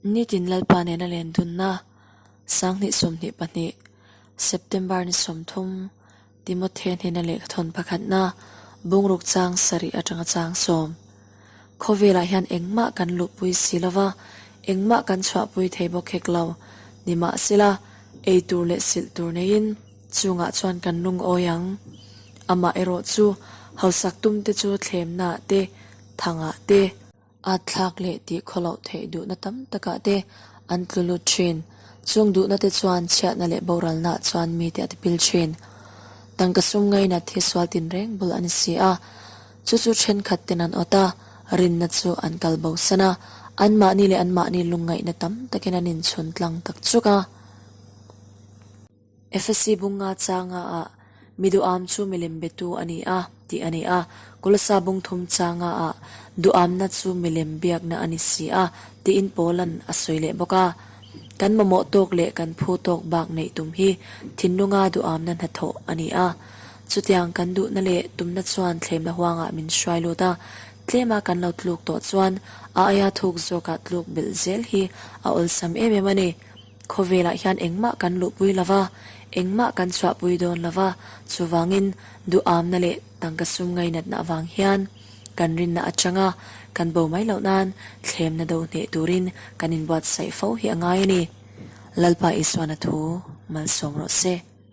Nitin Lalpa nena len dunna 2022 September ni 30 Timothy hnena lehkhathawn pakhatna bungruk chang sarih atanga chang sawm. Khawvelah hian engmah kan luhpui si lova, engmah kan chhuahpui thei bawk hek lo. Nimahsela, ei tur leh silh tur neiin chungah chuan kan lungawi ang. Amah erawh chu hausak tumte chu thlemnaah te, thangah te, At thlak leh tih khawloh theih duhna tam takah te an tlu lut thin. Chung duhna te chuan chhiatna leh boralna chuan mite a tipil thin. Tangka sum ngainat hi sual tinreng bul a ni si a. Chu chu thenkhat ten an awt a, rinna chu an kal bosan a, anmahni leh anmahni lungngaihna tam takin an inchhun tlang tak chuk a. Efesi bunga changa ah mi duham chu milem betu a ni a tih a ni a, Kolosa bung thum changa ah duhamna chu milem biakna a ni si a tiin Paula'n a sawi leh bawk a. Kan mamawh tawk leh kan phu tawk bak neih tum hi thinlunga duhamna hnathawh a ni a. Chutiang kan duhna leh tumna chuan thlemna huangah min hruai lut a, tlema kan lo tluk tawh chuan a aia thuk zawkah tluk belh zel hi a awlsam em em a ni. Khawvelah hian engmah kan luhpui lo va, engmah kan chhuahpui dawn lo va, chuvangin duhamna leh tangka sum ngainatna avang hian kan rinna atanga kan bo mai loh nan thlemna do hneh turin kan inbuatsaih fo hi a ngai a ni. Lalpa Isuana thu malsawm rawh se.